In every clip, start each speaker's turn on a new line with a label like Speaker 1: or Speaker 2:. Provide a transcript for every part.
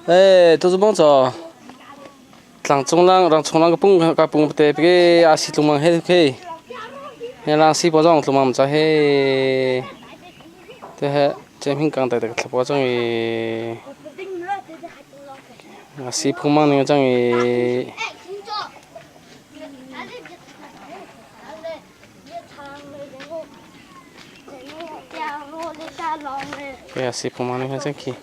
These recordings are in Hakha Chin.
Speaker 1: Eh, tu bang cho tlang chung lang rang chung lang ka pung ka pung te pe a si tlung mang he ke he lang si po jong tlung mang cha he te he chem hing kang te te thlapo chang i a si phung mang ning chang i ke a si phung mang ning chang khi.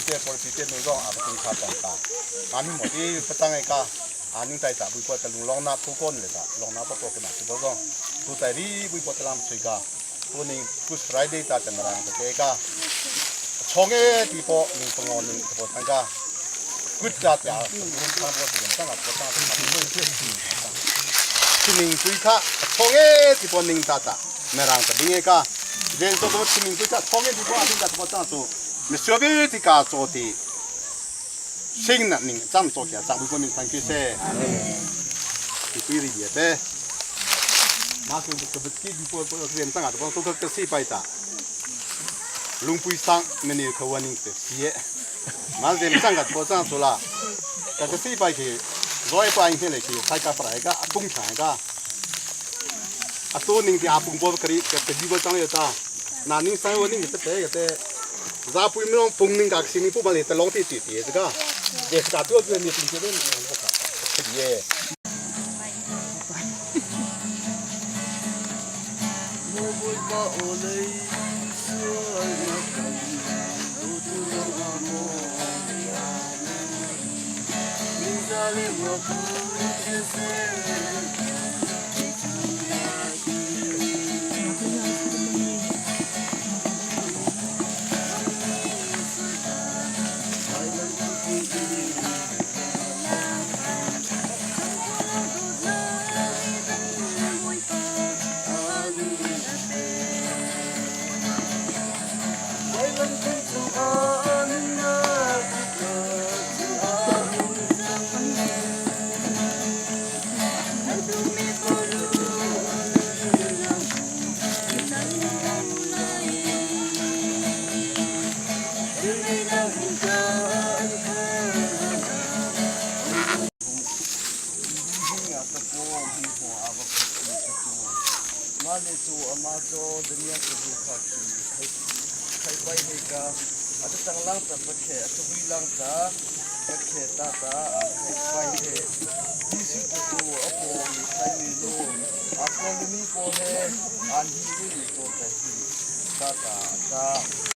Speaker 2: te por pi te nu zong a patung kha tong ka ma mi mo ti patang ai ka a ning tai ta bui po ta lung long na thu kon le ta long na po po ko na tu bo zong tu tai ri bui po talam chui ka tu ning Good Friday ta tan rang ta te ka chong e ti po ning pango ning po thang ka good ta ta thang po tu ta po ta ta ning pui kha chong e ti po ning ta ta merang ta ding e ka vel to to ning pui kha chong e ti po a ding ta po ta tu mi suabi ti ka cho ti sing na ning cham cho kya cham ko min thank you se ti pui ri dia te ma su ka bat ki po po rian tanga to to ka si pai ta lungpui sang meni khawaning te sie ma zem sang ka po sang sola ka ka si pai ki zoi pa in hele ki sai ka prai ka tung thai ka atu ning ti apung po kri ka te bi bo chang ye ta na ning sai wo ning te te te za pui mi long pung ning ka si ni pu ba le te long ti ti ti ka de ka tu tu ni ti ti ni ka ye.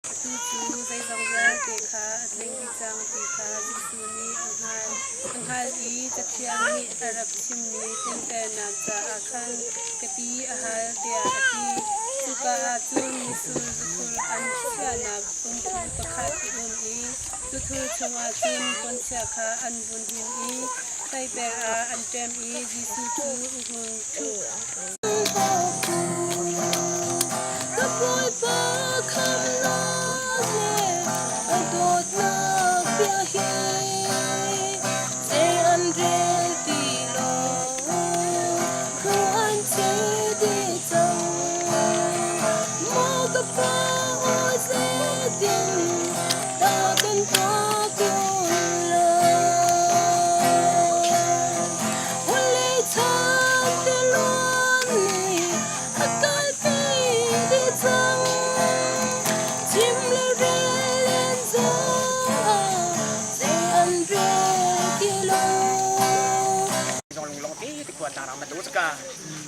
Speaker 3: Atu cu zeizong vialte kha a tling dih cang ti kha Jesuh nih a hngalh i Cathiang nih a rak chimmi tlinternak caah khan ka ti a hal tiah a ti. Cuka ah cun mitsur zuthur an chiahnak umthur pakhat a um i cuthur chungah cun puanchia kha an vun hnim i feiper ah an ṭem i Jesuh cu a hung ṭhu.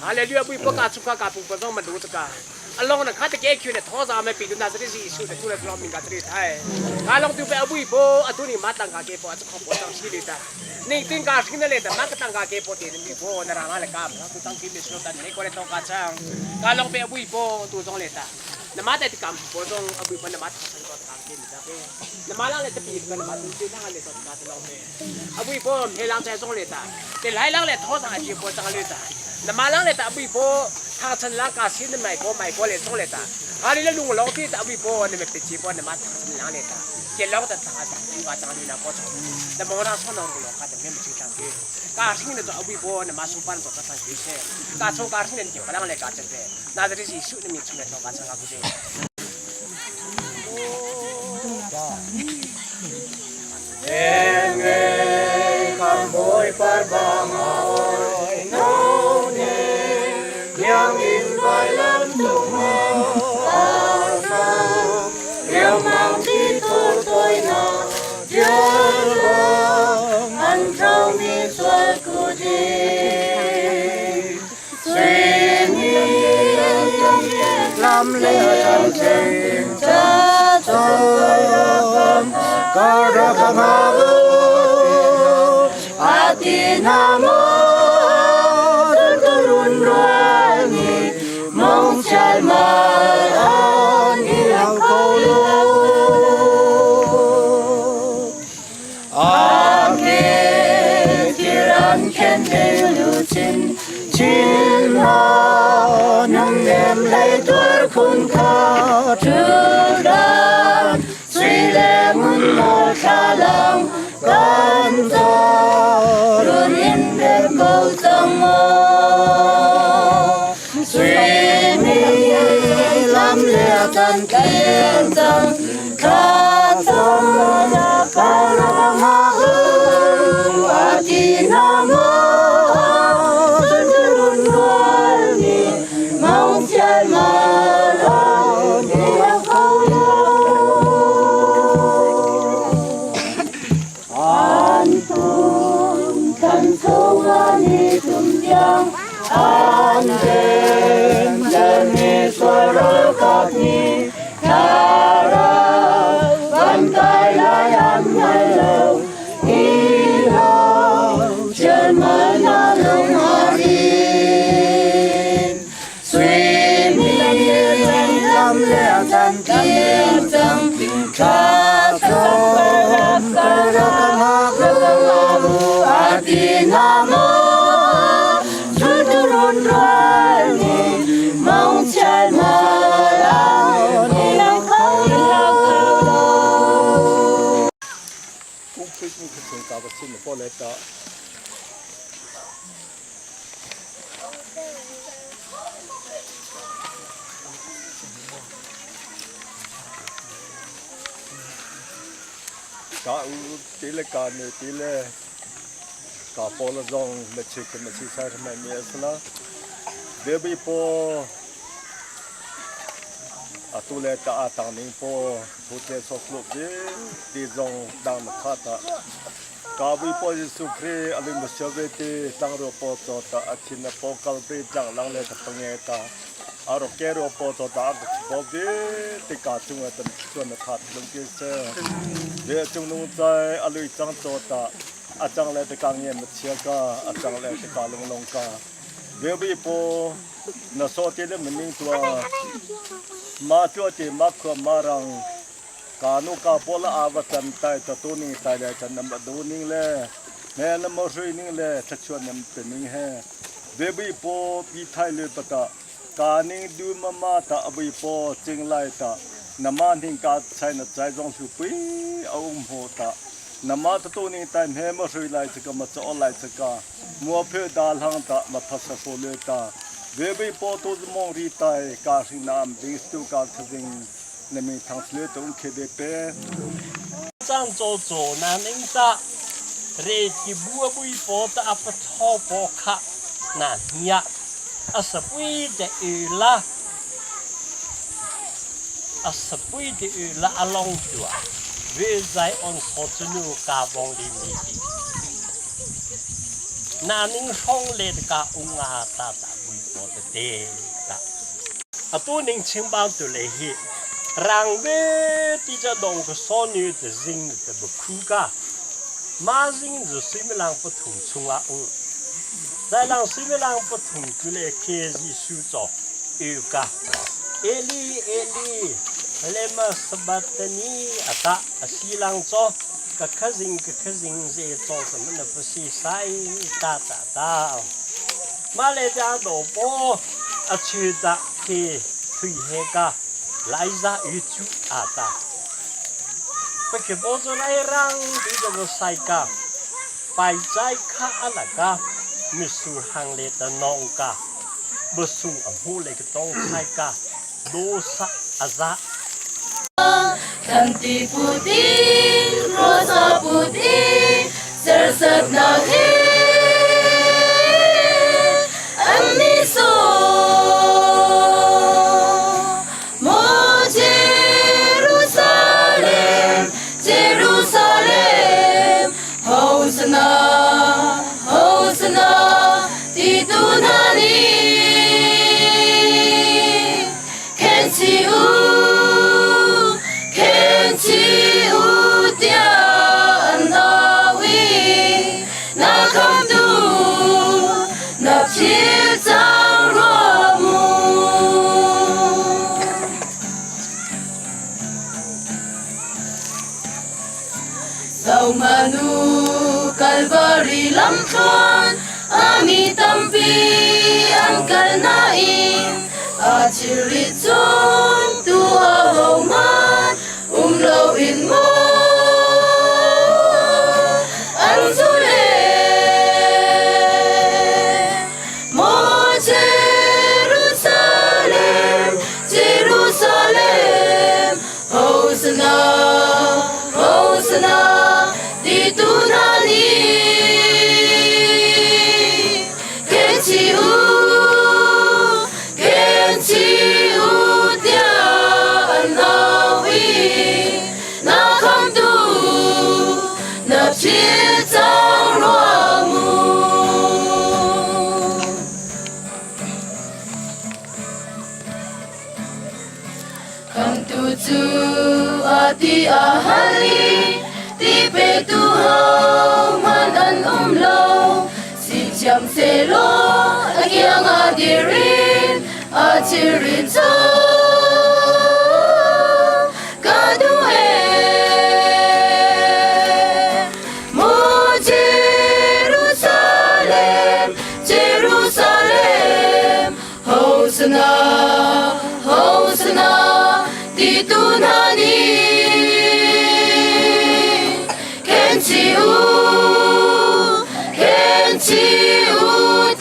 Speaker 4: Hallelujah pui pa ka chuka ka pung pa zong man du chaka along na kha te ke khyu ne tho za me pi tu na zri ji su te tu le long min ka zri thai ka long tu pe abui po atu ni ma tang ka ke po a chok po tang si le ta ning tin ka sing na le ta ma ka tang ka ke po te mi po na ra ma le ka tu tang ki me slo tan ne ko le to ka chang ka long pe abui po tu zong le ta na ma te kam po zong abui po na ma tha sang to ka ke mi ta ke na ma lang le te pi ka na ma tu te na le to ka te long pe abui po he lang chai zong le ta te lai lang le tho sang a ji po chang le ta na ma lang le ta abui po tha chan la ka sin mai ko mai ko le zong le ta ha le lung long ti ta abui po ne me pe chi po na ma tha chan lang le ta ke long ta tha ta tu ka chang le na ko chong na mo na so na ro ka ta me chi tang ke ka sing ne to abui po na ma su pan to ka tang ke se ka so ka sing ne ke pa lang le ka chen pe na de ji su ne mi chu ne to ka chang ka ku je.
Speaker 5: Ka u ti le ka nu ti le ka pawl zong na chi khi ma chi sai mai mi asla debi po atu le ta atang ning po thu te sok lu bi ti zong dang na kha ta ka bi po Jesu Khri alim ma siave ti tang ro po cho ta achin na po kal bi tang lang le ta pange ta aro ke ro po cho ta ak po bi ti ka chung a tan chuan na that lung ki se de chung nung chai alui chang cho ta a chang le te ka nge ma chia ka a chang le te ka lung long ka de bi po na so ti le min tua ma chua ti ma khua ma rang ka nu ka po la awa chan tai ta tu ning tai le chan nam du ning le me na mo shui ning le tha chuan nam pe ning he de bi po pi thai le pata ka ning du ma ma ta abi po ching lai ta nama ning ka chai na chai zong su pui a um ho ta nama ta tu ning tai me mo shui lai chaka ma cho lai chaka mua phe da hlang ta ma pha sa so le ta ve bi po tu mong ri tai ka hring nam ding stu ka thazing na mi thang sle tung khe de pe
Speaker 6: 漳州左南领ta re ki bua bui po ta apa tho po kha na nia asa pui de u la asa pui de u la along tua ve zai on so chunu ka bong li mi ti na ning hong le ka unga ta ta bui po te te ta atu ning ching bao tu le hi 让为地这东个少女的人的不哭噶，马人是水面浪不同冲啊嗯，在让水面浪不同过来开始塑造有个，埃里埃里，来嘛十八的你阿达阿西浪做，个客人个客人在做什么呢？不是晒哒哒哒，马来家萝卜阿去的去推那个。来za yu chu ata. Peke bozo lai rang di jo sai ka. Pai chai kha ala ka. Misu hang le ta nong ka. Bo sung a hu le ka tong chai ka. Do sa aza.
Speaker 7: Kanti putih, rosa putih, sersat nahi Amiso Mo Jerusalem, Jerusalem, Hosanna, Hosanna, Titunani Kenchi u, Kenchi u tia. Ho hmanu Kalvari lamthluan a mi tampi an kal nain a thilri cun tu ahohmanh um loin maw an zul e? Maw Jerusalem, Jerusalem, Hosanna, Hosanna, ti tu hna nih khen chih u, khen chih u tiah an au i na khamtu na philh cang rua mu. Khamtu cu a ti a hal i ti petu hohmanh an um lo. Sithiam sehlaw a kiang ah dir in a thilri cu ka duh ee. Maw Jerusalem, Jerusalem, Hosanna, Hosanna, ti tu hna nih khen chih u, khen chih u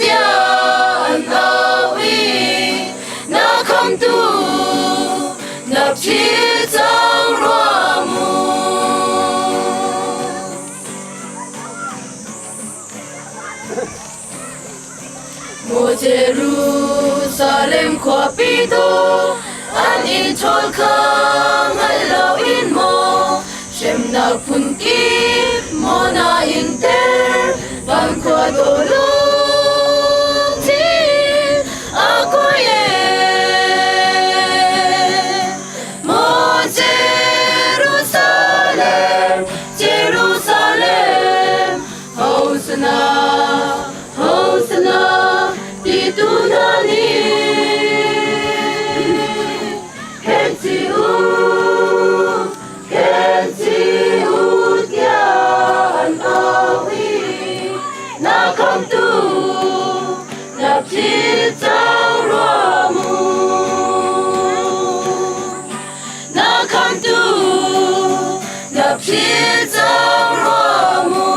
Speaker 7: tiah an au i na khamtu na philh cang rua mu. Maw Jerusalem khuapi dawh, an inn ṭhawl kha hngalh loin maw, hremnak phunkip maw na inter, van khua dawh lungthin a kuai ee. Maw Jerusalem, Jerusalem, Hosanna, Hosanna, ti tu hna nih khen chih u, khen chih u tiah an au i na khamtu na philh cang rua mu. Na khamtu na philh cang rua mu.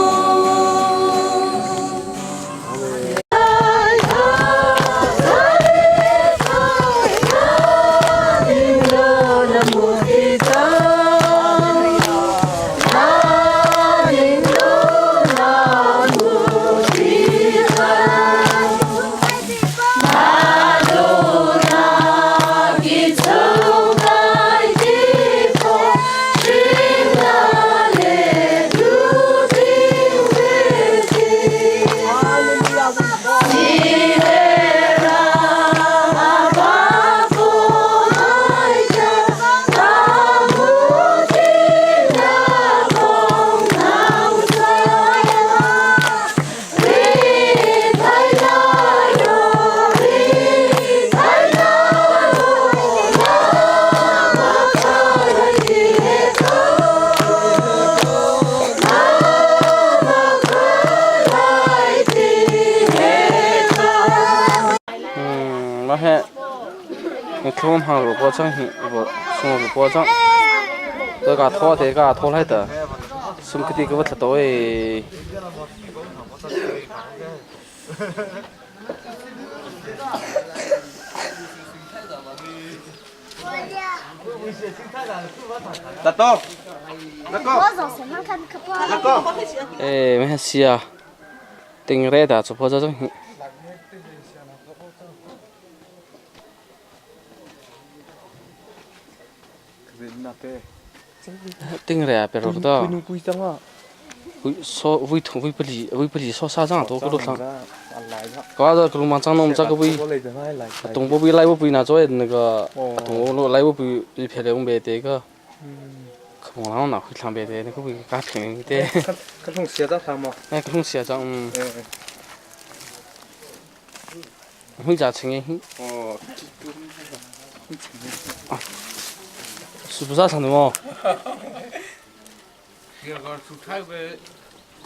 Speaker 1: Mah he thum hang ru po chang hi bo sung ru po chang to ka tho te ka tho lai ta sum khiti ka va thla to ei. Eh, me sia ting re da chu pho cha chang hi. Ting re a pe ro ta. So vui thung vui pali vui pali so sa chang to ko thang. Ka da kru ma chang nom cha ka vui. Tung bo bi lai bo pui na cho na ga tung bo lai bo pui pi phe le ung be te ka. Khong lao na hui thlang be te na ko bi ka phing te.
Speaker 8: Ka hlung sia ta thang ma.
Speaker 1: Eh ka hlung sia chang. Hui ja ching hi.
Speaker 8: Oh.
Speaker 1: 是不咋唱的吗？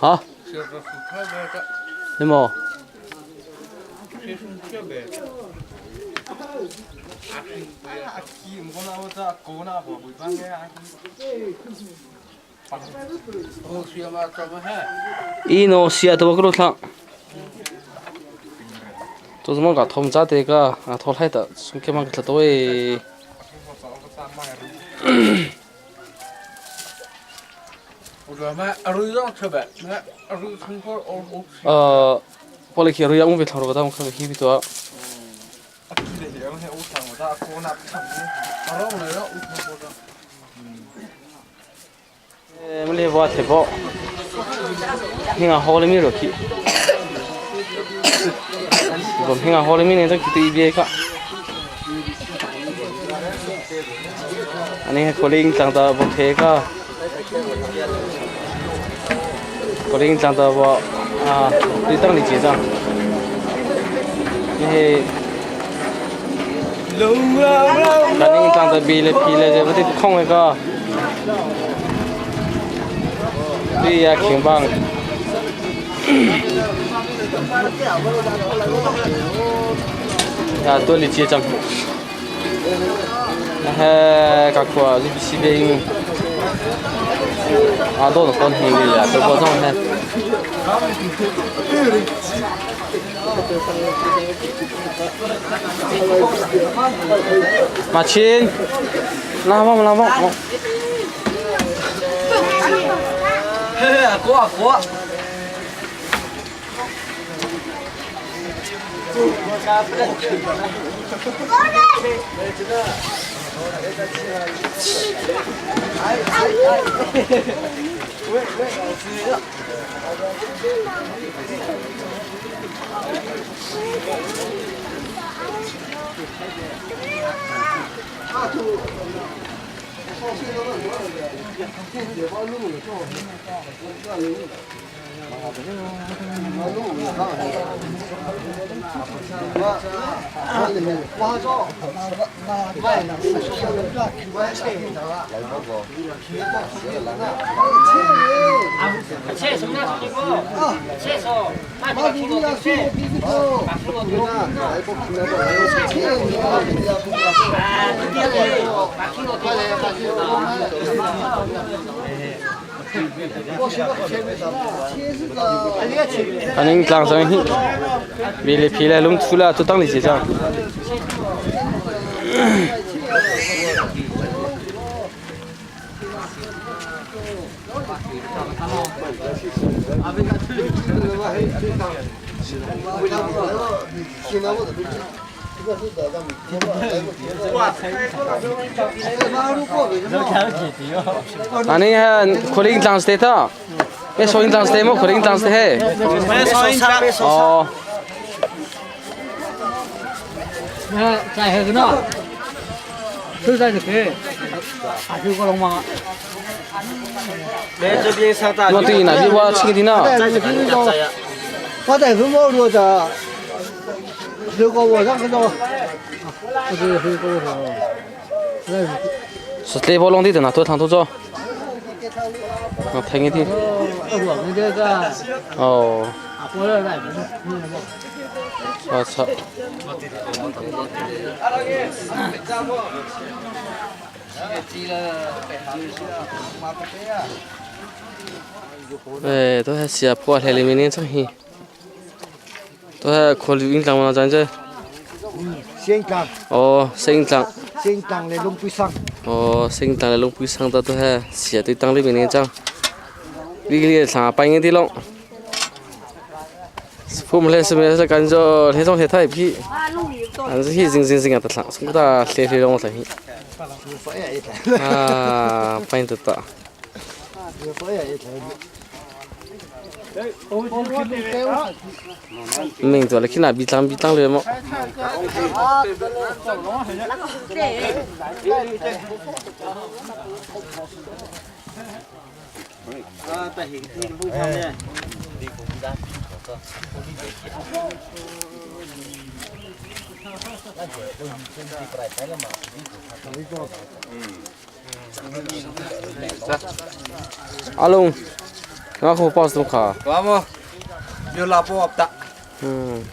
Speaker 1: Ha? Ni maw? Ino sia to ko thlang. To zmo ka thom cha te ka a thol hai ta sung ke mang ka to e. Pole khi rui ang ve thlang ro ta kha hi bi to. Mle wa the bo. Hinga hole mi ro khi. Bom hinga hole mi ne ta ki ti bi ka. Ani kholing tlang ta bo the ka. Kholing tlang ta bo a ti tang ni chi chang. He Kaning tlang ta bi le phi le je ti khong e ka. Ti ya khing bang. Ya to li chi chang. He ka khua ji si be ing. A do no kon hi ya to bo zong he. Ma chin. La mong la mong.
Speaker 8: Ko ko.
Speaker 1: Aning tlang sang hi. Bi le phi le lung thu la tu tang li chi chang. Ani ha kholing tlang ste ta. Me soing tlang ste mo kholing tlang ste he. Oh.
Speaker 8: 在那个呢，是在这个，还是个龙马。
Speaker 1: 我对那边我请的呢。
Speaker 8: 我在什么路的？如果我让个，不是回过头，
Speaker 1: 是这波弄的呢，多长多少？我听一听。
Speaker 8: 我们这个。
Speaker 1: 哦。
Speaker 8: 我
Speaker 1: 我操！哎，都还是破台里面的东西，都还考虑影响嘛？咱这。哦，省长。
Speaker 8: 省长来龙背上。
Speaker 1: 哦，省长来龙背上的都还写对当里面的章，你个啥半夜的拢？父母来是没是感觉那种太太皮，但是去真真正个的上，从个大斜斜拢上去。啊，半夜的。明做了去那比当比当了么？ Alung, nga ko paus tung kha.
Speaker 9: Wa mo. Yo la po ap ta.
Speaker 1: Hmm.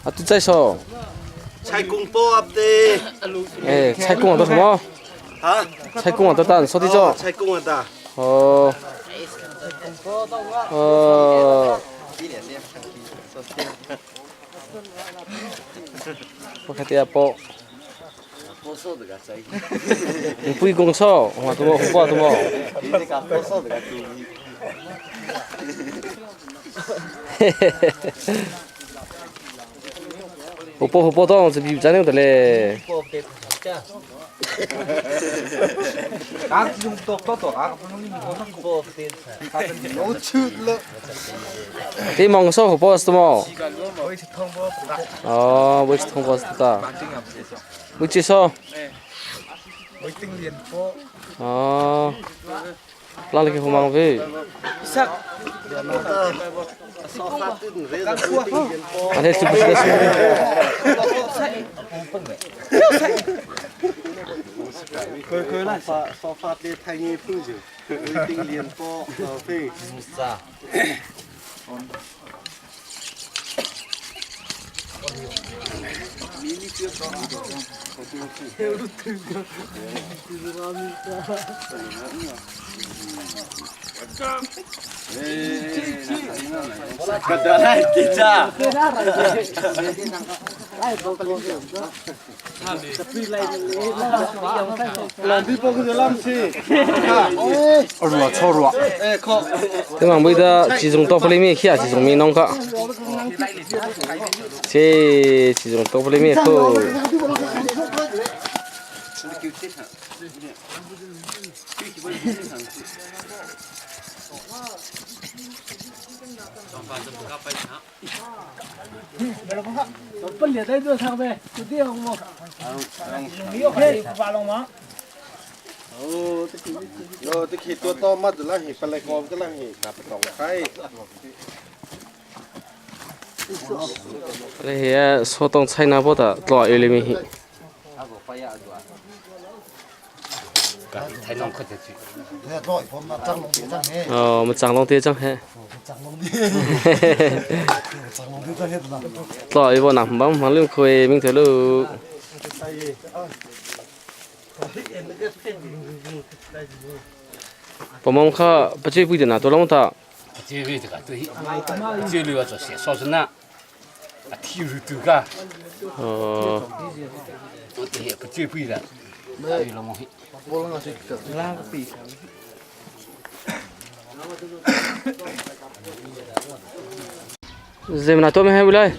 Speaker 1: Atu chai so.
Speaker 9: Chai kung po ap te.
Speaker 1: Eh, chai kung to mo.
Speaker 9: Ha?
Speaker 1: Chai kung to tan so ti cho.
Speaker 9: Chai kung ta.
Speaker 1: Oh. Oh. Pakhat ya po. 不公错，我都冇，我都冇。我保护保当这比咱那个的嘞。这忙说好保是么？哦，我是通过是的。我介绍。哦，哪里去忙呗？啊，那是不是的？
Speaker 9: 佢佢发发发啲睇嘢风就，佢定连波飞。
Speaker 1: 对嘛，为的集中到不里面去啊，集中面弄个，这集中到不里面后。
Speaker 8: 不列在这上呗，就这样么？没有开发了吗？
Speaker 2: 哦，这个，哦，这个多到么子了？本来搞个了，那不懂开。
Speaker 1: 那些说东菜那不的，多有里面去。哦，我们张龙爹张嘿。多一波南方方六块，明天喽。我们看不接不的那多弄他。
Speaker 4: 不接这个对，这里要做些说是那，啊，体育都个。
Speaker 1: 哦。
Speaker 4: 我这不接不的，对了么？
Speaker 1: Zem na to me hai bulai.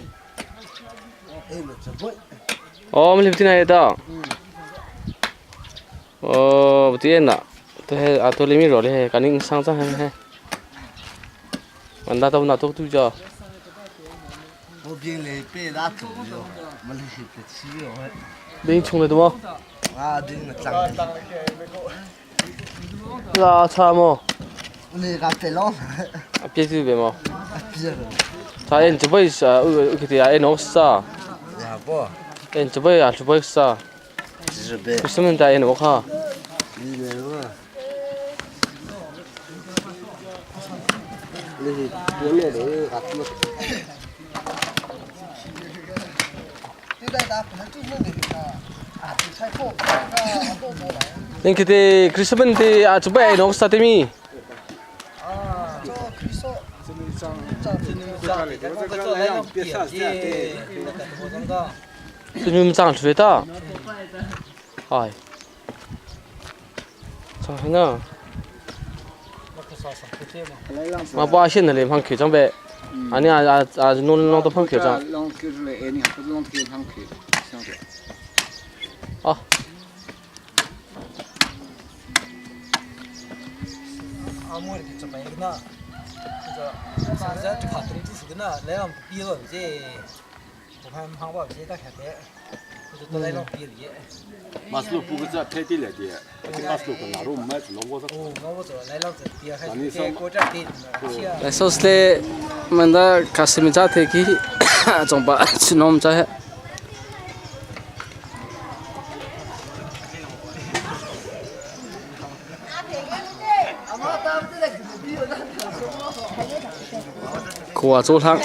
Speaker 1: Oh, me lipti na eta. Oh, betul na. To he ato limi ro le kaning sang sang he he. Manda to na to tu ja.
Speaker 8: 我边来边拉走哟，没得得起哟。
Speaker 1: 边冲的多。
Speaker 8: 啊，对，脏。
Speaker 1: 拉差么？
Speaker 8: 你个别老。
Speaker 1: 别就别么。
Speaker 8: 别了。
Speaker 1: 他人这辈子啊，我给他哎弄啥？
Speaker 8: 呀不。
Speaker 1: 人这辈啊，这辈啥？
Speaker 8: 是呗。
Speaker 1: 什么大人我看。
Speaker 8: 你来嘛。你是多来的，还多。
Speaker 1: 你给的克里斯本的啊，这辈弄啥的咪？这你们长出来的？哎，咋呢？我把现在的放开张呗，啊你啊啊啊弄弄到放开张。啊。
Speaker 5: 马斯洛不个在拍地来的，这马斯洛个哪路买子龙我
Speaker 1: 来，首先，我们的开始咪早提起，总把去弄在。Khua cu hlang.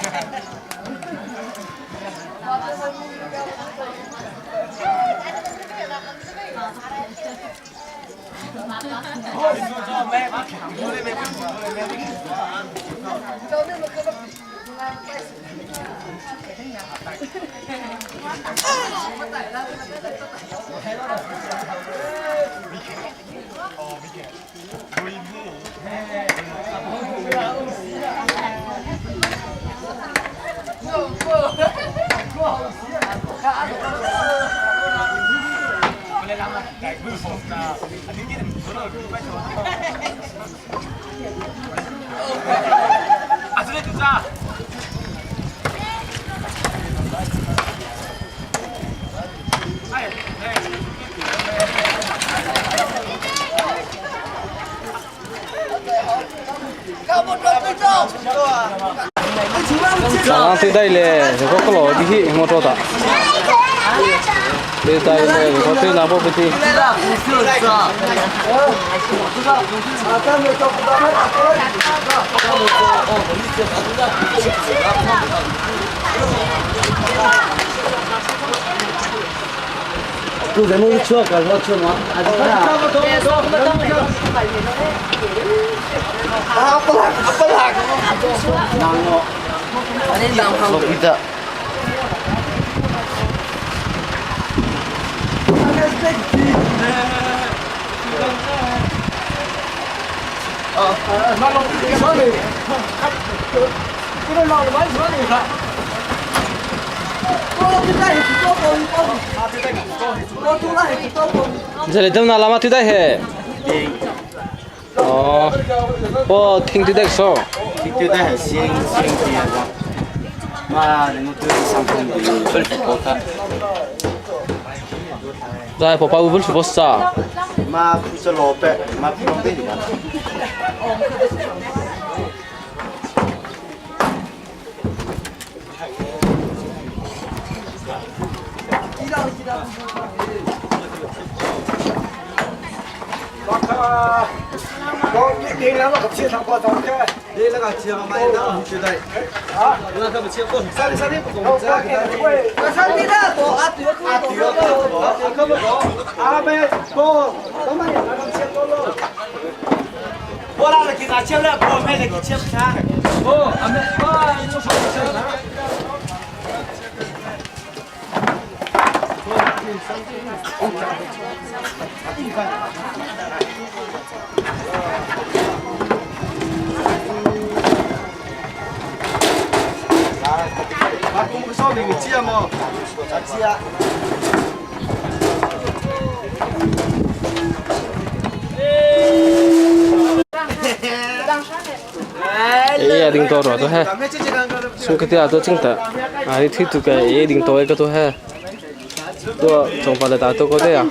Speaker 1: Lang ti dai le ko ko lo di hi motor ta. Ti dai le ko ti na bo ti. Giờ để nào làm thì đây he. Ờ. Bo thing ti đây so.
Speaker 9: 听对待先先点的，妈，你们对上空的分数高看。
Speaker 1: Đây bỏ bao vẫn phải bỏ xa.
Speaker 9: 妈，不是老板，妈不老板的。
Speaker 1: ये दिन तो रहा तो है सुन के तो चिंता आ थी तो क्या ये दिन तो एक तो है तो चौपाले तातो को दे या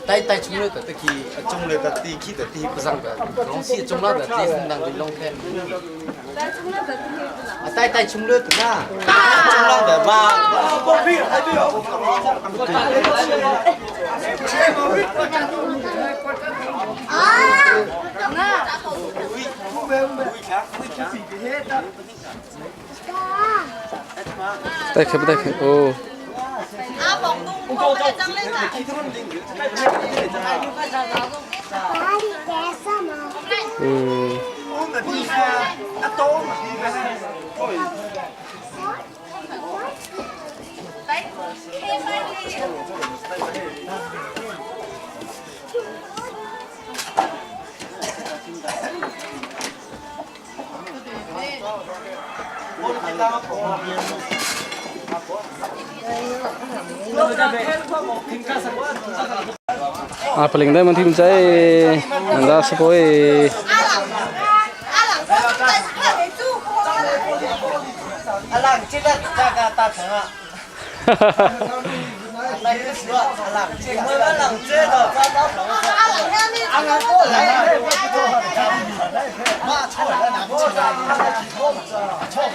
Speaker 9: 带带冲了的，这去中了的地去的地不上的，东西中了的地是当的弄开。啊，带带冲了的啦，中了的吧。
Speaker 1: 带开不带开？哦。嗯。À, paling đây mình thì mình sẽ ra sẽ có
Speaker 9: 阿郎，这个价格打成了。哈哈哈！来个是吧？阿郎，这个阿郎这个阿郎过来，妈错了，哪个错了？错了。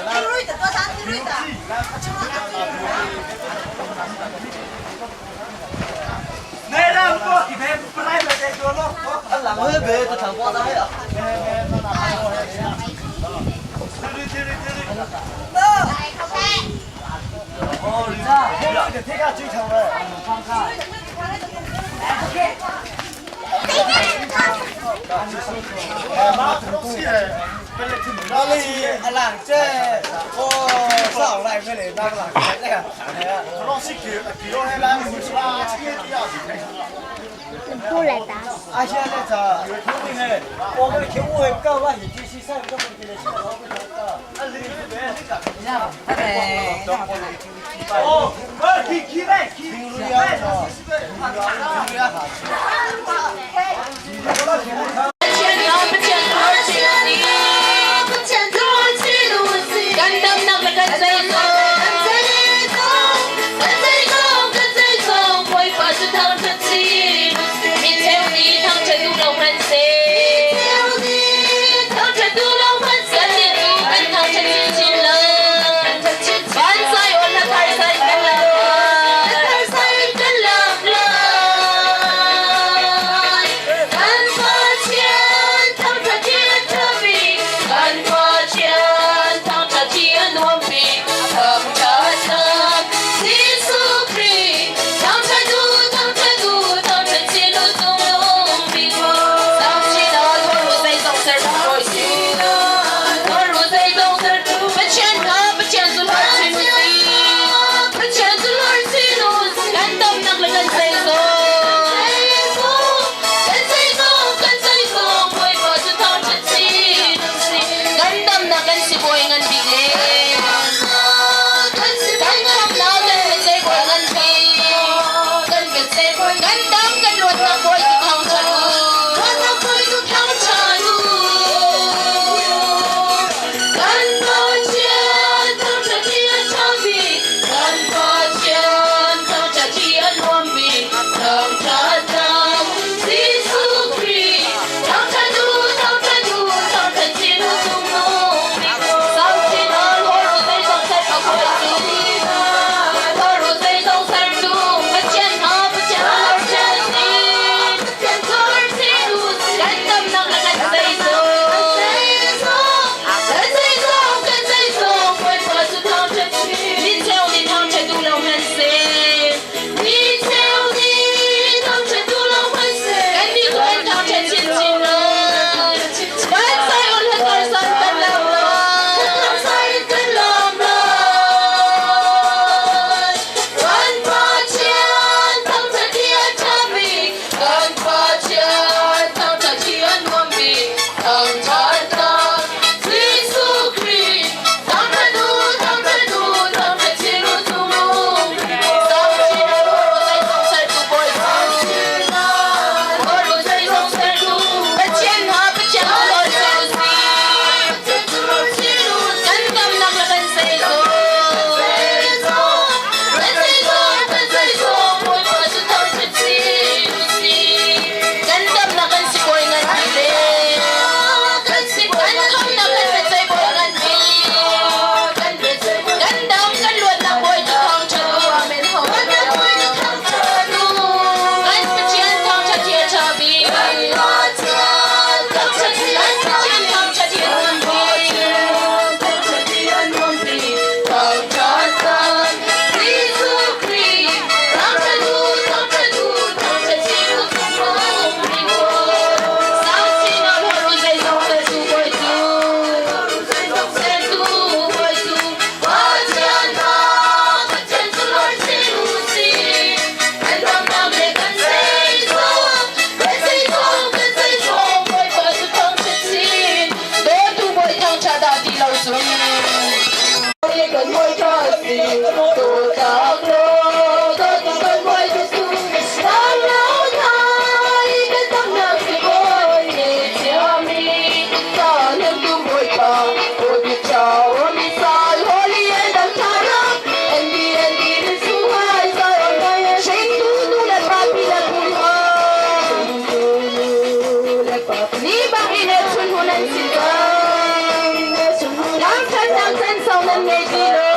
Speaker 7: kan ngei ti lo.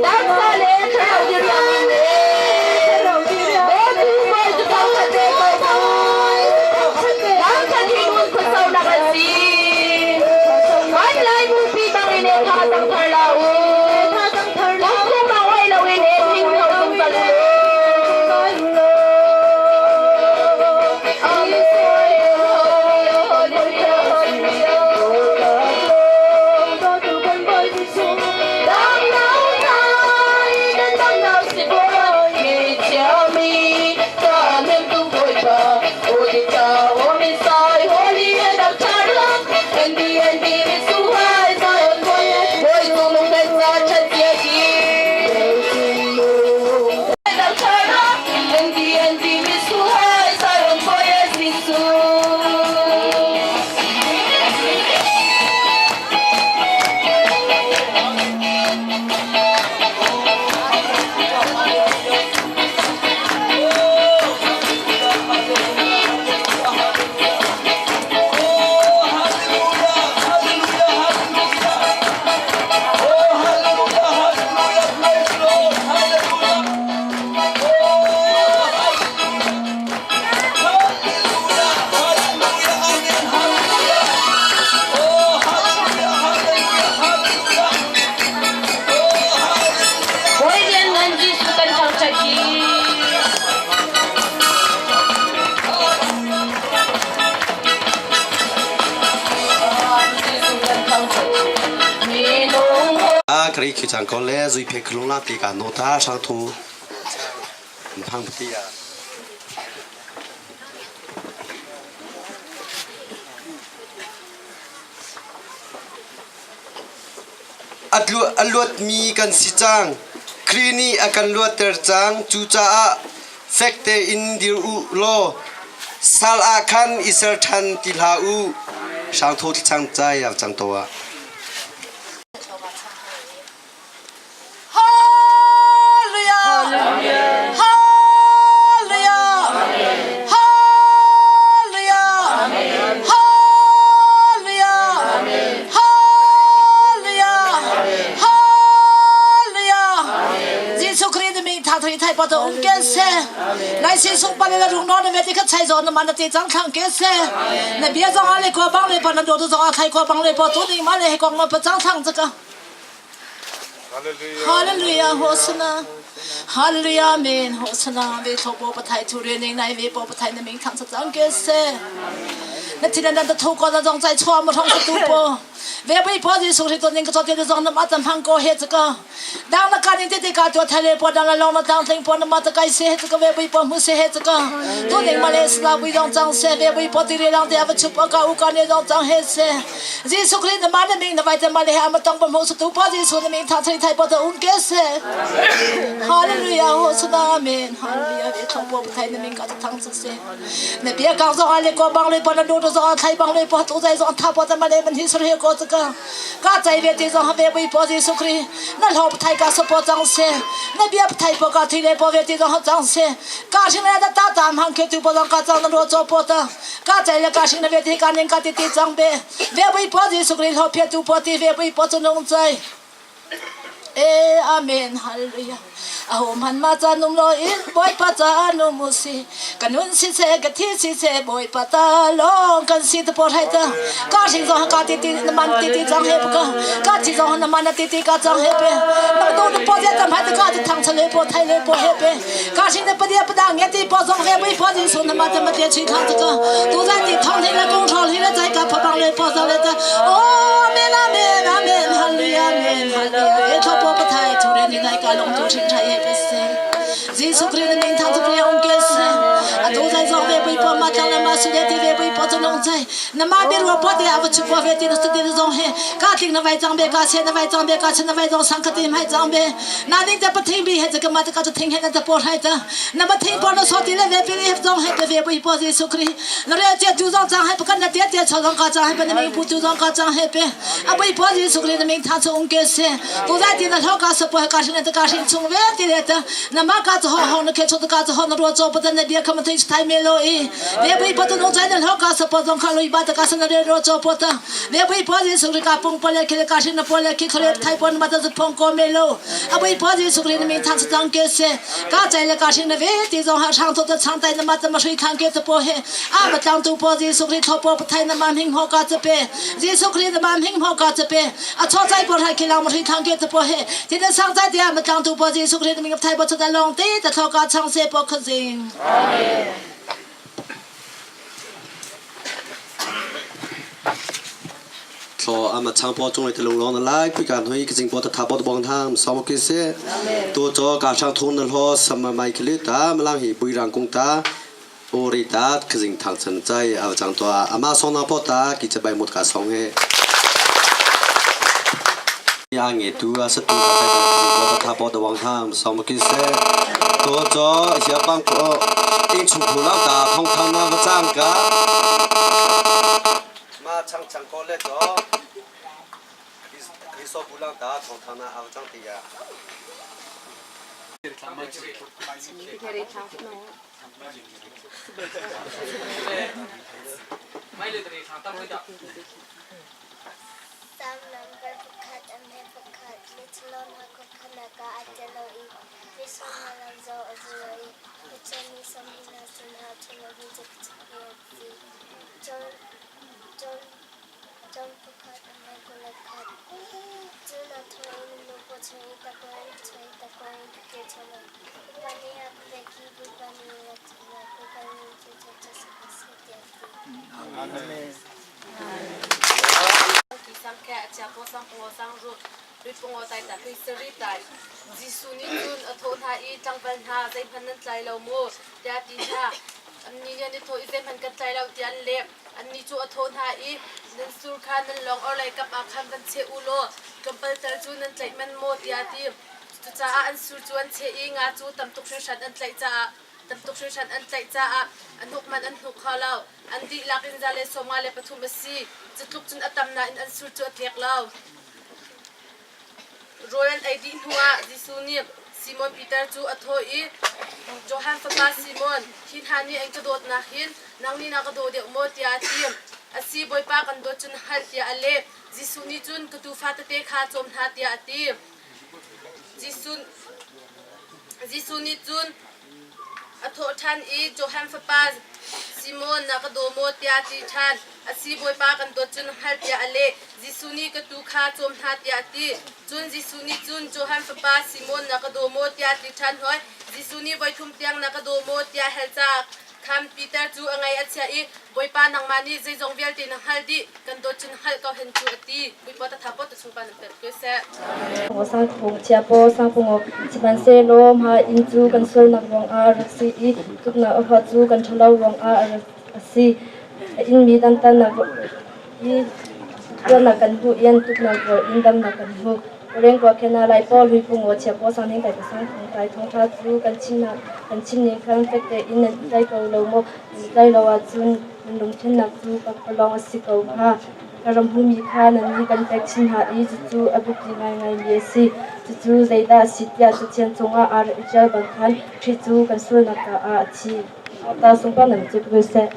Speaker 7: Taksa le thlarau diriam in le Dawtu Bawi cu thangṭhat ve ko kai. Thangṭhat hi ngun khuasaunak an si. Kan Lai bupi bangin e thazaang thar la u. Kum ah oih loin e hring kho zungzal u law. Bawi Lianngan Jesuh kan thangṭhat hi.
Speaker 10: A kri khi chang ko le zui phe khlung la ti ka no ta sang thu phang ti ya. A luatmi kan si cang. Khrih nih a kan luatter cang. Cucaah fek tein dir u law sal ah khan i ser ṭhan ti hlah u. Hrangthaw thlacang cai ah cang to ah.
Speaker 7: Hallelujah! Hallelujah! Hallelujah! Hallelujah! Hallelujah! Hallelujah! Jesuh Khrih na min tha thai thai pa to um ke se. Lai si sung pa le rung no na ve ti khat chai zo na man na ti chang thlang ke se. Na bia zong a le ko bang le pa na do zong a thai ko bang le pa tu ning ma le he kong ma pa chang thlang chaka. Hallelujah Hosana Hallelujah Amen Hosana ve tho bo pathai thu re ning nai ve po pathai na ming thang sa chang ke se na thinan dan ta tho ko na zong chai chua mo thong sa tu po ve bai po ji su ri to ning ka cho te zong na ma tam hang ko he cha ka dang na ka ning te te ka to thale po dang la long na tang thling po na ma ta kai se he cha ka ve bai po mu se he cha ka tu ning ma le sla bui dong chang se ve bai po ti re lang te ava chup ka u ka ne dong chang he se Jesuh Khrih na mah na ming na vai te ma le ama tong pa mo su tu pa Jesuh na ming tha thai thai pa ta um ke se Hallelujah ho su na amen Hallelujah ve thong po thai na ming ka ta thang su se na bia kang zo ale ko bang le pa na do zo thai bang le pa tu zai zo tha pa ta ma le man hi sur he ko ka ka chai ve ti zo ha ve bui pa Jesuh Khrih na lhop thai ka so po chang se na bia thai po ka thi le po ve ti zo ha chang se ka sing na ta ta hang ke tu pa ka chang na ro cho po ta Ka cai le ka hring na ve ti ka ning ka ti ti cang be. Ve bui po Jesuh Khrih hlo phiat tu po ti ve bui po cu nung cai. E amen hallelujah. Aho man ma ca num lo in Bawipa ca num u si. Ka nun si se ka thi si se Bawipa ta long kan si te por hai ta. Ka hring zong ka ti ti na man ti ti cang he ka. Ka thi zong na man na ti ti ka cang he pe. Na tu na po je tam hai ta ka ti thang chale po thai le po he pe. Ka hring na padia padang nge ti po zong ve bui po jing sun ma ta ma te chi kha ta ka tu zai ti thong hi la kung thol hi la zai ka pha bang le po zong le ta amen amen amen hallelujah amen hallelujah e tho po pa thai chu re ni nai ka long chu thin thai he pe se Jesu Christ na ming thang chu pre ong ke se a tu zai zong ve bui po ma tlang le ma su le ti ve bui po chu long chai na ma bi ro po te a va chu po ve ti na su ti zong he ka tling na vai chang be ka se na vai chang be ka chen na vai zong sang ka ti mai chang be Na ning te pathing bi he ka ma ka thing he na ta por hai ta na ma thing por na so ti le ve pi he zong he pe ve pi po Jesu Christ na re che ju zong chang he pa kan na te te cho zong ka chang he pa na ming pu chu zong ka chang he pe a pi po Jesu Christ na ming tha chu ung ke se tu za ti na tho ka sa po ka shin ta ka shin chung ve ti le ta na ma ka cho ho na ke cho ka cho ho na ro cho pa ta na bia kham thing thai me lo i
Speaker 11: Ve bui pa tu nong chai na hlo ka sa pa zong kha lui ba ta ka sa na re ro cho po ta. Ve bui pa Jesu Khrih ka pung pa le khi le ka hrin na pa le khi khore thai pon ma ta zu phong ko me lo. A bui pa Jesu Khrih na min thang sa tang ke se. Ka chai le ka hrin na ve ti zong ha hrang tho ta chang tai na ma ta ma hrui thang ke ta po he. A ma tlang tu pa Jesu Khrih tho po thai na ma hing ho ka cha pe. Jesu Khrih na ma hing ho ka cha pe. A cho chai po rai khi lang ma hrui thang ke ta po he. Ti na sang chai tia ma tlang tu pa Jesu Khrih na min thai po cha ta long te ta tho ka chang se po kha jing.
Speaker 7: Amen.
Speaker 10: Thlo ama chang po chung te lung long na lai pui kan hui ki jing po ta tha po bong thang som ki se tu cho ka sang thung na hlo sama mai khili ta malang hi bui rang kung ta ori ta khijing thang chan chai aw chang to ama song na po ta ki chabai mut ka song he ya nge tu a sa tu ka chai ta khijing po ta tha po ta wang thang som ki se to cho hia pang ko ing chung khu lang ta thong thang na va chang ka ma chang chang ko le to Kristo bulang ta thong thang na aw chang ti ya.
Speaker 12: Psalm number pakhat a hme pakhat Mithlawn ha khuakhanak ah aa tel lo i misual hna lam zong a zul lo i Pathian nih sawmmi hna sinah a ṭha lomi cu ka chimmi an si. John John pakhat a hme 21 Cu na thaw in na nu paw chung i takawng in chuah i takawng in ka kir ṭhan lai. Bawipa nih a ka pek i Bawipa nih a rak chanh lai. Bawipa min cu thangṭhat si ko seh tiah a ti.
Speaker 9: Amen.
Speaker 3: Jesuh nih cun a thawh hna i, Tlangval hna, zeihmanh nan tlai lo maw? tiah a ti hna. Annih nih an i thawh i, Zeihmanh kan tlai lo, tiah an leh. Annih cu a thawh hna i, Nan sur kha nan lawng orhlei kap ah khan van cheh u law tlawmpal tal cu nan tlaih manh maw? tiah a ti. Cucaah an sur cu an cheh i nga cu tam tuk hringhran an tlaih caah tam tuk hringhran an tlaih caah a hnuk hmanh an hnuk kho lo. An dihlak in 153 a si. Cu tluk cun a tam nain an sur cu a tlek lo. Rawl an ei dih hnuah Jesuh nih Simon Peter cu a thawh i, Johan fapa Simon, hi hna nih an ka dawtnak hin nang nih na ka daw deuh maw? tiah a ti. A si, Bawipa kan dawt cu na hngalh tiah a leh. Jesuh nih cun ka tuufa tete kha cawm hna tiah a ti. Jesuh nih cun A thawh ṭhan i, Johan fapa Simon, na ka daw maw? tiah a ti ṭhan. A si, Bawipa, kan dawt cu na hngalh tiah a leh. Jesuh nih ka tuu kha cawm hna tiah a ti. Cun Jesuh nih cun, Johan fapa Simon, na ka daw maw? tiah a ti ṭhan hoi. Jesuh nih voithum tiang na ka daw maw? tiah a hal caah khan Peter cu a ngaih a chia i, Bawipa, nangmah nih zeizong vialte na hngalh dih, kan dawt cu na hngalh ko hen cu a ti. Bawipa tatha pot a chungpa nan tel ko seh.
Speaker 7: Sangphung chiapaw sangphung sihmanhsehlaw mah inn cu kan sualnak ruangah a rak si i tluknak a huat cu kan ṭhalo ruangah a rak a si. A inmi dantatnak i tuahnak kan hmuh i an tuknak rawl in damnak kan hmu. Rengkua khena lai paw hlui pungaw chiapaw sang ning kai sang kai thawngṭha cu kan chimnak kan chim ning khan fek tein nan i tlai ko lo maw? Nan i tlai lo ahcun nan lungthinnak cu pakpalawng a si ko hnga. Ka ram hmumi kha nannih kan pek chin hna i cucu a biapi ngaingaimi a si. Cucu zeidah a si tiah Cathiang cungah aa rak i ṭial bang khan Khrih cu kan sualnak caah a thi. Ta sungpar nan cu ko seh.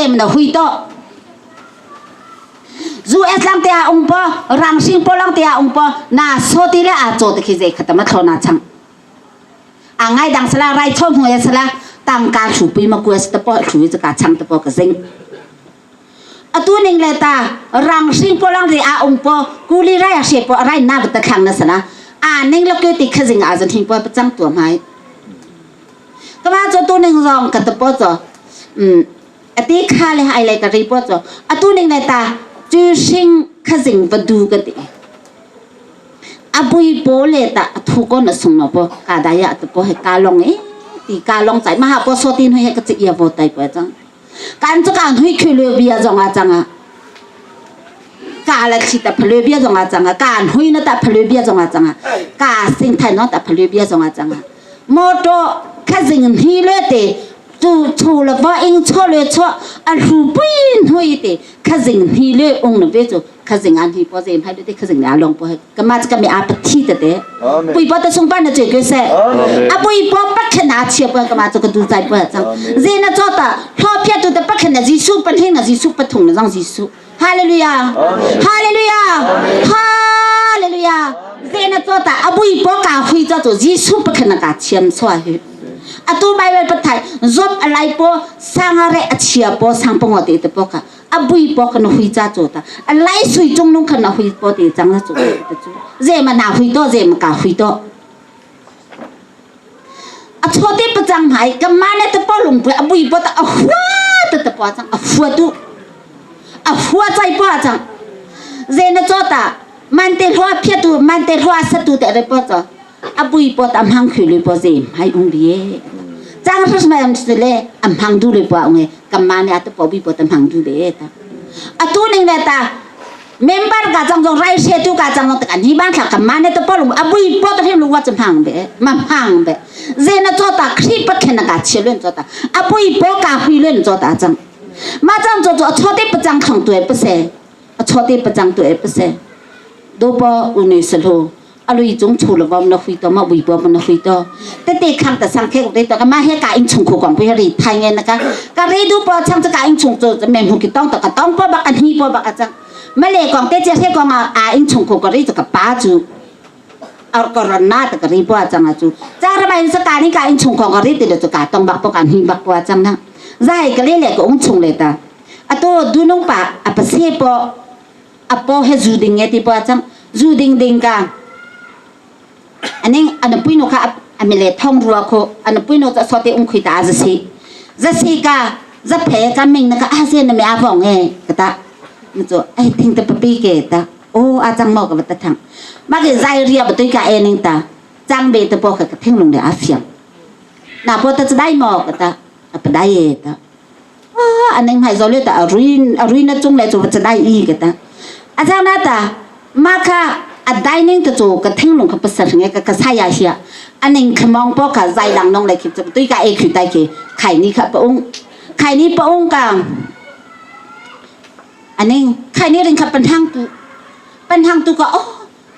Speaker 13: zem na hui to. US lang te a ung po rang sing po lang te a ung po na so ti le a cho te khi ze khatama thlo na chang. A ngai dang sala rai chom hu ya sala tangka thu pui ma kuas te po thu ka chang te po ka zing. Atu ning le ta rang sing po lang ri a ung po kuli rai a she po rai na ta khang na sana a ning lo ke ti khazing a zan hing po chang tua mai ka ma cho tu ning zong ka ta po cho ati kha le hai le ka ri po cho atu ning le ta chu sing khazing va du ka ti abui po le ta thu ko na sung no po ka da ya ta po he ka long e ti ka long chai ma ha po so tin he ka chi ya vo tai po chang กันจะการหุยคือเรือเบียจงอาจังอะกาละชิตาพลือเบียจงอาจังอะการหุยนะตาพลือเบียจงอาจังอะกาสิงไทยนอตาพลือเบียจงอาจังอะมอโตแค่สิ่งที่เลือเตจูชู了ว่าอิง错了错啊รูปุยหุยเตแค่สิ่งที่เลือองค์นเวจูแค่สิ่งอันที่พอเซมให้ด้วยแค่สิ่งนี้ลงพอก็มาจะก็มีอาปฏิเตเตปุยปอตส่งบ้านนะเจ๊ก็เส 阿不一波不肯拿钱不干嘛这个都在不涨，人那做的老骗都的不肯拿耶稣不听那耶稣不同的让耶稣，哈利路亚，哈利路亚，哈利路亚，人那做的阿不一波干会叫做耶稣不肯拿个钱出来去。阿都买买不太，若阿来波上阿来阿切波上帮我的的波卡，阿不一波可能回家做的，阿来水中拢可能回波的长了做的做，人嘛拿回多，人嘛搞回多。 a chote pachang mai ka mane te polung pu abui po ta ahua te te po chang ahua tu ahua chai po chang ze na cho ta man te hloa phia tu man te hloa sa tu te re po cho abui po ta mang khu le po ze mai ung bi chang ras mai am le am hang du le po ung e ka mane a te po bi po ta mang du le ta atu ning le ta member ka chang jong rai she tu ka chang jong ta ni bang tha ka mane te po lung abui po ta hem lu wa cham hang be ma hang be ze na cho ta khri pa khen ka che luen cho ta abui po ka hui luen cho ta chang ma chang cho cho cho te pa chang khang tu e pa se a cho te pa chang tu e pa se do po uni se lo alui chung chu lo bom na hui to ma bui bo na hui to te te khang ta sang khe ko te to ka ma he ka in chung khu kong pu ri thai nge na ka ka ri du po chang cha ka in chung cho men hu ki tong to ka tong po ba ka ni po ba ka chang ma le kong te che he kong a a in chung khu ko ri to ka pa chu ar corona ta ka ri po chang a chu cha ra ba in sa ka ni ka in chung kong ka ri te le to ka tong bak po ka ni bak po chang na zai ka le le ko ung chung le ta ato du nong pa a pa se po apo he zu ding nge ti po chang zu ding ding ka aning an pui no kha amile thong ruwa kho an pui no cha sote ung khui ta za si za si ka za phe ka ming na ka a se na me a vong e ka ta na cho ai thing ta papi ke ta o a chang mo ka ta thang ma ke zai ria ba toi ka e ning ta chang be ta po ka ka thing lung de a fiam na po ta dai mo ka ta a pa dai e ta อันนึงให้zo le ta ruin ruin na chung le chu cha dai i ka ta a chang na ta ma kha a dining ta chu ka thing lung ka pasar nge ka ka sa ya hia aning khamong po ka zai lang nong le khip chu tui ka e khu tai ke khai ni kha pa ung khai ni pa ung ka aning khai ni ring kha pan hang tu pan hang tu ka oh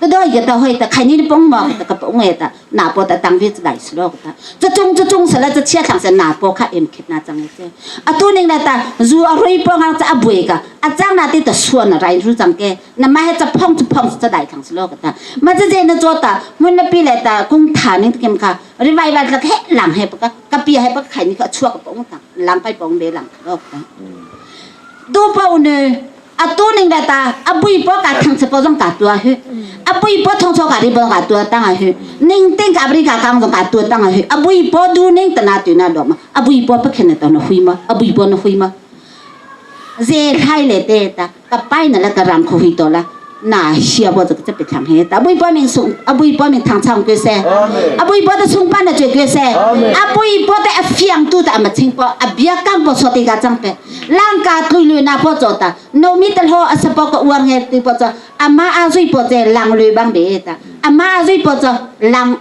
Speaker 13: ก็ได้ก็ตาห้อยแต่ใครนี่ปองมองแต่ก็ปองเอตาหน้าปอแต่ตังวิจะได้สโลกตาจะจงจะจงเสร็จแล้วจะเชี่ยทางเสนาปอข้าเอ็มคิดนาจังเจ้อะตัวนึงนะตาจูอร่อยปองจะอบุยกะอาจารย์นาที่แต่ส่วนอะไรรู้จังแกน่ะมาให้จะพองจะพองจะได้ทางสโลกตามาจะเจนจอตามันน่ะปีเลยตากุ้งฐานี่เก็มค่ะรีไววัลละแค่หลังให้ปะกะปีให้ปะไข่นี่ก็ชั่วกับปองตังหลังไปปองเดหลังโลกตาดูปองเนี่ย a tu ning la ta a bui po ka thang che po jong ka tua hu a bui po thong cho ka ri bo ka tua tang a hu ning ting ka bri ka kang jong ka tua tang a hu a bui po du ning ta na tu na do ma a bui po pa khen ta na hui ma a bui po na hui ma ze thai le te ta ka pai na la ka ram kho hui to la 那下波这个这别唱嘿，大不一波民送，阿不一波民唱唱歌噻，阿不一波的送班的最歌噻，阿不一波的阿飞都的阿么听波，阿别刚波说的个张呗，啷个推驴那波做的，农民的好阿是包个uang嘿对波做，阿妈阿水波在浪驴帮别的，阿妈阿水波做浪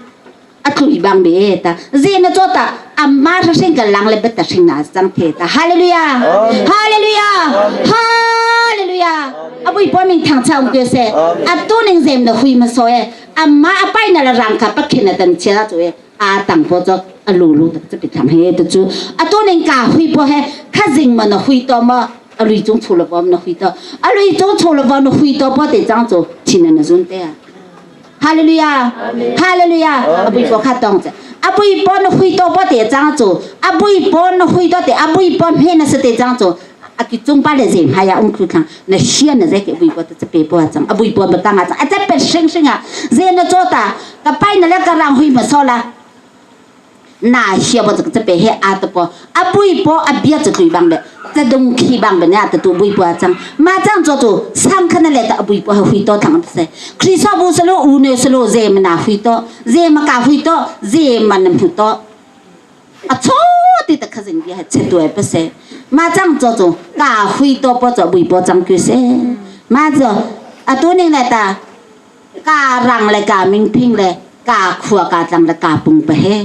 Speaker 13: 阿推帮别的，人那做的阿妈是生个浪来不得生那张铁的，哈利路亚，哈利路亚，哈利路亚。阿不一波明堂唱歌噻，阿多人人的会么说哎，阿妈阿拜那个让卡不看那等其他做哎，阿当波做。A lu lu tak chapi thang he tu chu atu ning ka hui po he kha zing ma na hui to ma a lui chung chu lo bom na hui to a lui chung chu lo bom na hui to po te chang chu thin na zun te a Hallelujah Hallelujah abui po kha tong che abui po na hui to po te chang chu abui po na hui to te abui po me na se te chang chu a ki chung pa le zem haya ung khu thang na hia na ze ke bui po te pe po chang abui po ba tang a chang a che pe sing sing a ze na cho ta ka pai na le ka rang hui ma so la na hia bo che pe he a to po abui po a bia che tui bang le che dung khi bang be na ta tu bui po chang ma chang cho chu sang khana le ta abui po hui to thang se khristo bu salo u ne salo ze ma na hui to ze ma ka hui to ze ma nam hu to a cho ti ta khazing bia che tuai pa se ma chang cho chu ka hui to po cho bui po chang kyu se ma cho a tu ning le ta ka rang le ka ming phing le ka khua ka tlang le ka pung pa he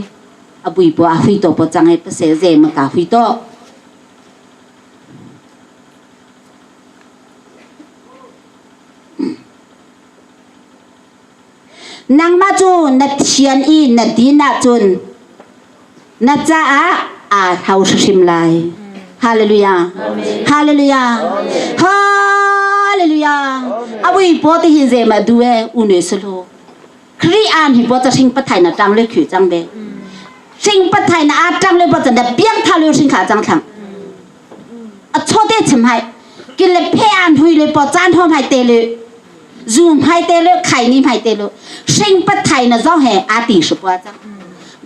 Speaker 13: a bui po a hui to po chang he pa se ze ma ka hui to Nangmah cu na thian i na din ahcun na caah aa hlau hrimhrim lai. Hallelujah. Hallelujah. Hallelujah. A vui po ti hin ze ma du e u ne salo. Kri an hi po ta hring pathai na tang le khu chang be. Hring pathai na a tang le po ta na piang tha le hring kha chang thang. A chote chim hai. Ki le phe an hui le po chan hom hai te le zum hai te le khai ni hai te le hring pat thai na zong he a ti su pa chang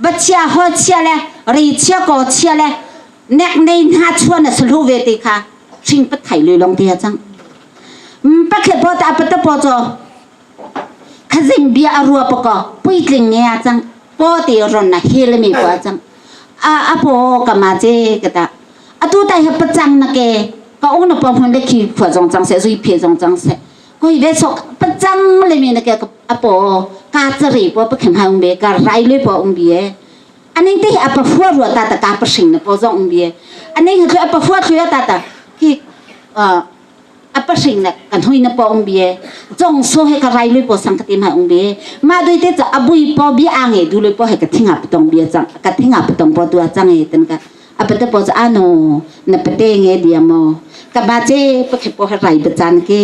Speaker 13: bachia ho chia le ri chia ko chia le nek nei na chuan na slu ve te kha hring pat thai le long te chang pa khe po ta pa ta po cho khazing bia arua pa ko puitling nge a chang po ti ron na hil mi pa chang a a po ka ma che ka ta atu tai ha pachang na ke ka u na pom hon le khi khua zong chang se zui phe zong chang se koi ve sok pachang le mi na ke apo ka chari po pa khem ha ung be ka rai le po ung bie aning te apa fua ru ta ta ka pa sing na po zong ung bie aning ha apa fua thlu ta ta ki apa sing na kan hui na po ung bie chong so he ka rai le po sang ka tim ha ung bie ma dui te cha abui po bi a nge du le po he ka thinga patong bie chang ka thinga patong po tu chang e tan ka apate po cha ano na pate nge dia mo ka ba che pa khe po ha rai ba chan ke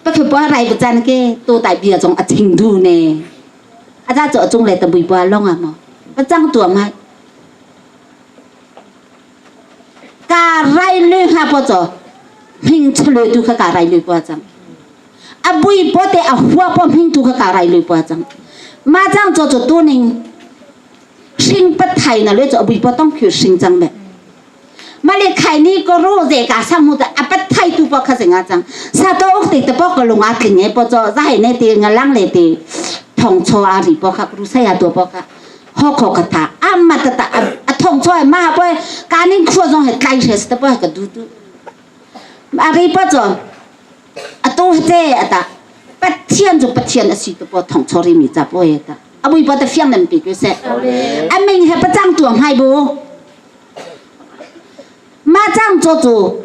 Speaker 13: pa khe po ha rai ba chan ke tu tai bia chong a ching du ne a cha cho chung le ta bui po long a mo pa chang tua mai กาไรลือฮะปะจอพิงชลุตุขกาไรลือปะจังอบุยปะเตอหัวปะพิงตุขกาไรลือปะจังมาจังจอจตัวนึงสิงปะไทยนะเลยจอบุยปะต้องคือสิงจังแบบมาเลยไข่นี่ก็รู้เจกาสมุตอปะไทยตุปะขสิงอาจังซาโตอุกติตะปะกลงอาติเงปะจอใจในตีงลังเลยตีทองโชอาริปะค่ะรู้ใส่ตัวปะค่ะ 好可个他，阿妈的的阿阿同出来嘛不，家人苦中还开始是的不个嘟嘟，阿里不做，阿都这阿达，不天就不天的是都不同出来咪咋不会的，阿不不得非能比个噻，阿明还不长多还不，马上做做，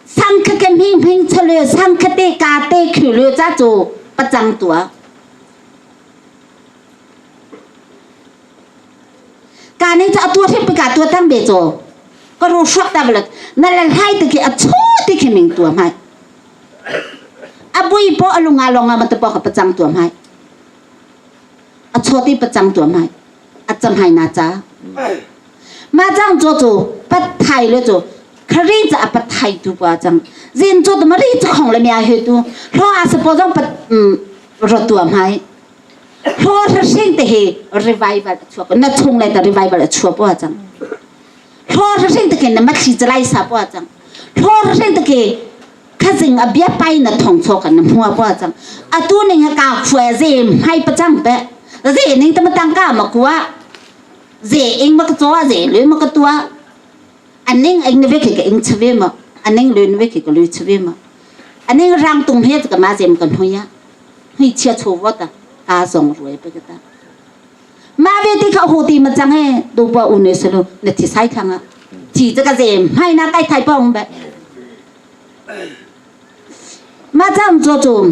Speaker 13: 上课跟平平出来，上课的家的去了咋做不长多。 กานี้จะเอาตัวที่ไปกาตัวตั้งเบโจก็รู้ชักตาบลนั่นแหละให้ตะกี้อะชูติขิมิงตัวไม่อบุยปอลุงอาลงอามันตะปอกับประจังตัวไม่อะชูติประจังตัวไม่อะจำให้นาจ้ามาจังโจโจปัดไทยเลยโจครีจะปัดไทยตัวปะจังเรียนโจตัวมารีจะของเลยมีอาเหตุตัวเพราะอาสปอต้องปัดอืมรถตัวไม่ เพราะสิ่งที่ revival ชัวน่าชงเลยแต่ revival ชัวปะจังเพราะสิ่งที่เนี่ยมันสิจะไล่ซาปะจังเพราะสิ่งที่ข้าสิ่งอเบียไปน่ะท่องชัวกันน่ะหัวปะจังอะตัวนึงกาขวเจมให้ประจังเปะเจนึงตะมาตั้งกามากลัวเจเองมากตัวเจหรือมากตัวอันนึงเองนึกว่าเองชเวมาอันนึงลืนเวกลือชเวมาอันนึงรังตุงเฮ็ดกับมาเจมกันหุยะหุยเชียชัววะตา 阿松瑞不个哒。马威的靠后地么讲哎，都把屋内是咯，那提菜看啊，提这个人还那盖太棒呗。马上做做，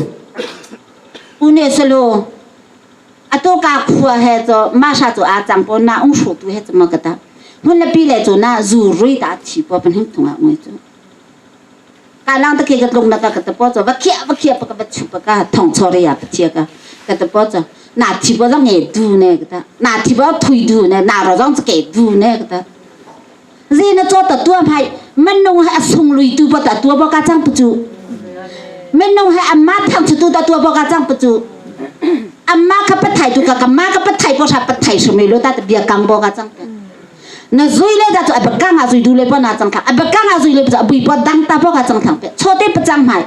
Speaker 13: 屋内是咯， Ato ka khua he cho ma sha chu a chang po na ung shu tu he chma ka ta. Hun le pi le chu na zu rui ta chi po pan hing thunga ngoi chu. Ka lang ta ke ka tlung na ka ka ta po cho va khia va khia pa ka va chu pa ka thong cho re ya pa chia ka ka ta po cho na thi po zong nge du ne ka ta na thi po thui du ne na ro zong ke du ne ka ta zi na cho ta tua phai man nung ha sung lui tu pa ta tua bo ka chang pu chu man nung ha amma thang chu tu ta tua bo ka chang pu chu amma kha pa thai tu ka ka ma ka pa thai po sha pa thai su me lo ta bia kang bo ka chang na zui le da chu a kang a zui du le pa na chang thang a kang a zui le pa bui pa dang ta po ka chang thang pe chote pa chang mai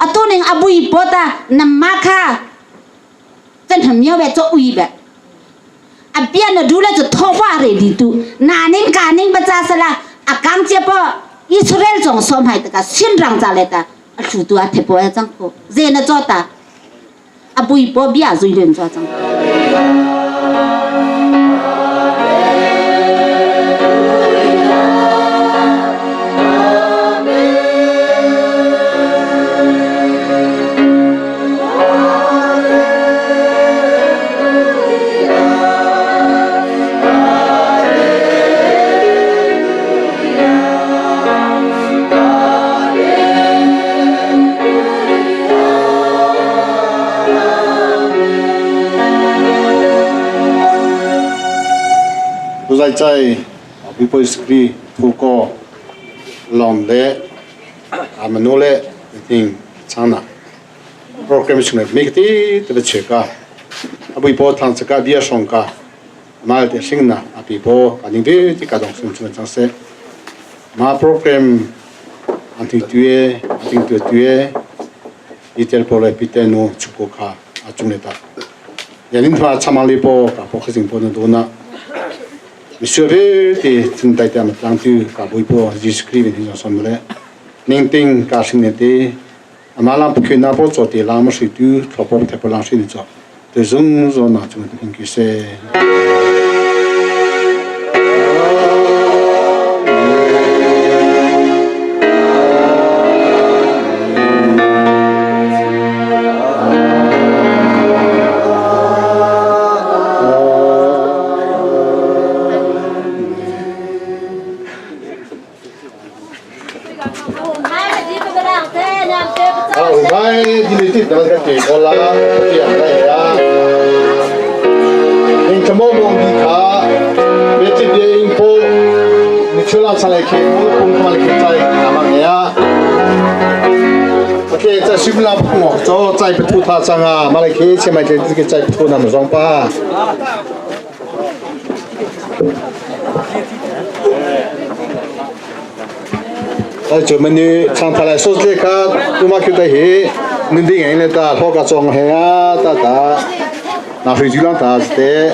Speaker 13: a tu ning a bui po ta nam ma kha 真很妙呗，做位呗。啊变了如来就托话的力度，哪能干能不扎实啦？啊刚接不，以出来种说买的个新让扎来的，啊主都啊贴波要张口，人呢做的，啊不一波比啊最人做张。
Speaker 2: 都在在 people screen 透过浪的阿们努力一定唱了 program 出来每个地都去个，阿不波汤这个比较爽个，马的行呢，阿比波阿宁的这个东西出来唱些，马 program 安定对，安定对对，一点波来比得诺出国卡阿中来的，也领他参马里波，噶波克星波能多呢。 미셔베 티 튼다이타 마탕투 까보이포 지스크리베 티 somle ningting ka sing ne te amala pkhwe na po cho te lam shi tu thopop the po lang shi ni cho te zung zo na chu tin ki se. 在不吐他张啊，马来克前面这这个在不吐那么双吧。在专门的唱他来说这个，都嘛觉得嘿，你的眼来打，好个装嘿啊，打打，那回去让打的。